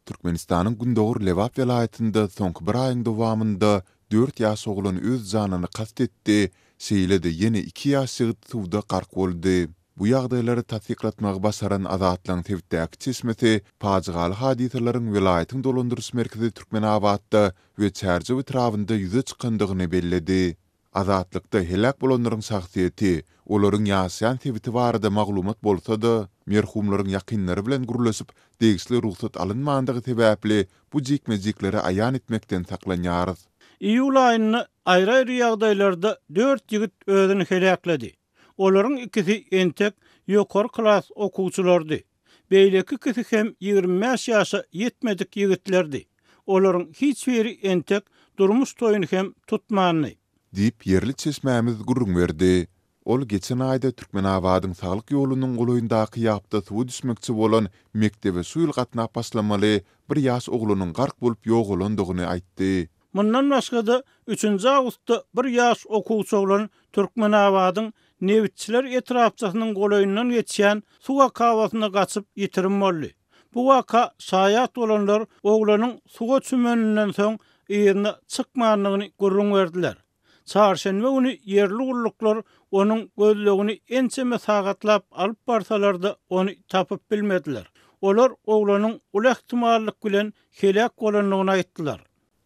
Türkmenistanyň gündogar Lebap welaýatynda soňky bir aýyň dowamynda dört ýaş oglan öz janyna kast etdi, şeýle-de ýene iki ýaş ýigit suwda gark boldy. Bu ýagdaýlary tassyklatmagy başaran Azatlygyň sebitdäki çeşmesi pajygaly hadysalaryň welaýatyň dolandyryş merkezi Türkmenabatda we Çärjew etrabynda ýüze çykandygyny belledi. Azatlykda heläk bolanlaryň şahsyýeti, olaryň ýaşaýan sebiti barada maglumat bolsa-da, merhumlaryň ýakynlary bilen gürleşip, degişli rugsat alynmandygy sebäpli bu jikme-jikleri aýan etmekden saklanýarys. Iýul aýynda aýry-aýry ýagdaýlarda dört ýigit özüni heläkledi. Olaryň ikisi entek ýokary klas okuwçylarydy. Beýleki ikisi hem 25 ýaşa ýetmedik ýigitlerdi. Olaryň hiç biri entek durmuş toýuny hem tutmandy. Diýip, ýerli çeşmämiz gürrüň berdi. Ol geçen aýda Türkmenabadyň Saglyk ýolunyň golaýyndaky ýapda suwa düşmekçi bolan, mekdebe şu ýyl gatnap başlamaly bir ýaş oglanyň gark bolup ýogalandygyny aýtdy. Mundan başga-da, üçünji awgustda bir ýaş okuwçy oglan Türkmenabadyň Nebitçiler etrapçasynyň golaýyndan geçýän suw akabasyna gaçyp ýitirim boldy. Bu waka şaýat bolanlar oglanyň suwa çümeninden soň yzyna çykmandygyny gürrüň berdiler. Çarşenbe güni ýerli gulluklar onuň gözlegini ençeme sagatlap alyp barsalar-da, ony tapyp bilmediler. Olar oglanyň uly ähtimallyk bilen heläk bolandygyny aýtdylar.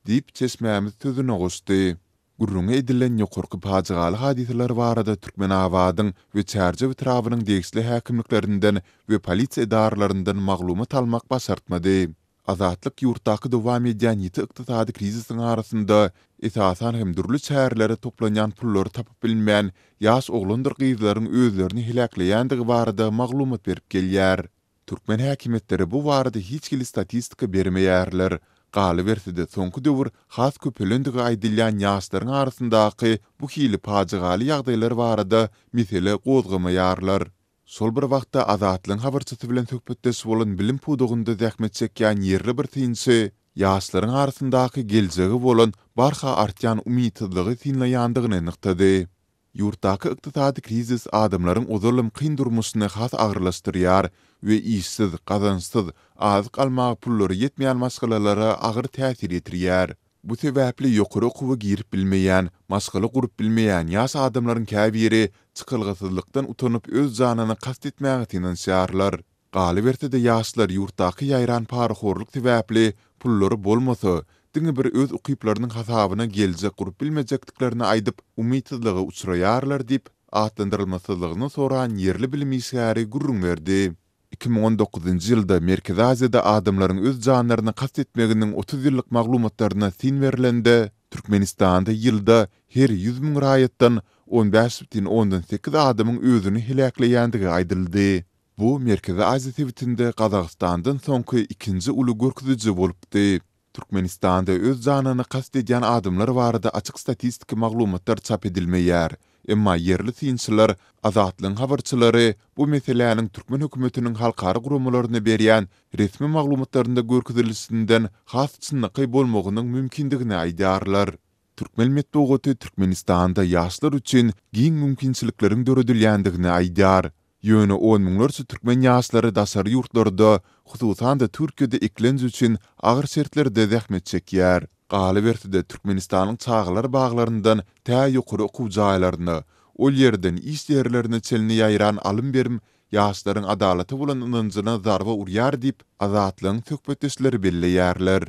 Diýip, çeşmämiz sözüne goşdy. Gürrüňi edilen ýokarky pajygaly hadysalar barada Türkmenabadyň we Çärjew etrabynyň degişli häkimliklerinden we polisiýa edaralaryndan maglumat almak başartmady. Azatlyk ýurtdaky dowam edýän ýiti ykdysady krizisiň arasynda, esasan hem dürli çärelere toplanýan pullary tapyp bilmän, ýaş oglandyr gyzlaryň özlerini heläkleýändigi barada maglumat berip gelýär. Türkmen häkimiýetleri bu barada hiç hili statistika bermeýärler. Galyberse-de, soňky döwür has köpelendigi aýdylýan ýaşlaryň arasyndaky bu hili pajygaly ýagdaýlar barada mesele gozgamaýarlar. Şol bir wagtda, Azatlygyň habarçysy bilen söhbetdeş bolan bilim pudagynda zähmet çekýän ýerli bir synçy ýaşlaryň arasyndaky geljege bolan barha artýan umytsyzlygy synlaýandygyny nygtady. Ýurtdaky ykdysady krizis adamlaryň ozalam kyn durmuşyny has agyrlaşdyrýar we işsiz, gazançsyz, azyk almaga pullary ýetmeýän maşgalalara agyr täsir ýetirýär. Bu sebäpli ýokary okuwa girip bilmeýän, maşgala gurup bilmeýän ýaş adamlaryň käbiri çykalgasyzlykdan utanyp öz janyna kast etmäge synanyşýarlar. Galyberse-de ýaşlar ýurtdaky ýaýran parahorluk sebäpli pullary bolmasa, diňe bir öz ukyplarynyň hasabyna geljek gurup bilmejekdiklerini aýdyp, umytsyzlyga uçraýarlar diýip, atlandyrylmasyzlygyny soran ýerli bilim işgäri gürrüň berdi. 2019-njy ýylda Merkezi Aziýada adamlaryň öz janlaryna kast etmeginiň 30 ýyllyk maglumatlaryna syn berlende, Türkmenistanda ýylda her 100 müň raýatdan 15,8 adamyň özüni heläkleýändigi aýdyldy. Bu Merkezi Aziýa sebitinde Gazagystandan soňky ikinji uly görkeziji bolupdy. Türkmenistanda öz janyna kast edýän adamlar barada açyk statistiki maglumatlar çap edilmeýär. Emma ýerli synçylar, Azatlygyň habarçylary bu meseläniň türkmen hökümetiniň halkara guramalaryna berýän resmi maglumatlarynda görkezilişinden has çynlakaý bolmagynyň mümkindigini aýdýarlar. Türkmen metbugaty Türkmenistanda ýaşlar üçin giň mümkinçilikleriň döredilýändigini aýdýar. Ýöne on müňlerçe türkmen ýaşlary daşary ýurtlarda, hususan-da Türkiýede eklenç üçin agyr şertlerde zähmet çekýär. Galyberse-de, Türkmenistanyň çagalar baglaryndan tä ýokary okuw jaýlaryna, ol ýerden iş ýerlerine çenli ýaýran alym-berim ýaşlaryň adalata bolan ynanjyna zarba urýar diýip, Azatlygyň söhbetdeşleri belleýärler.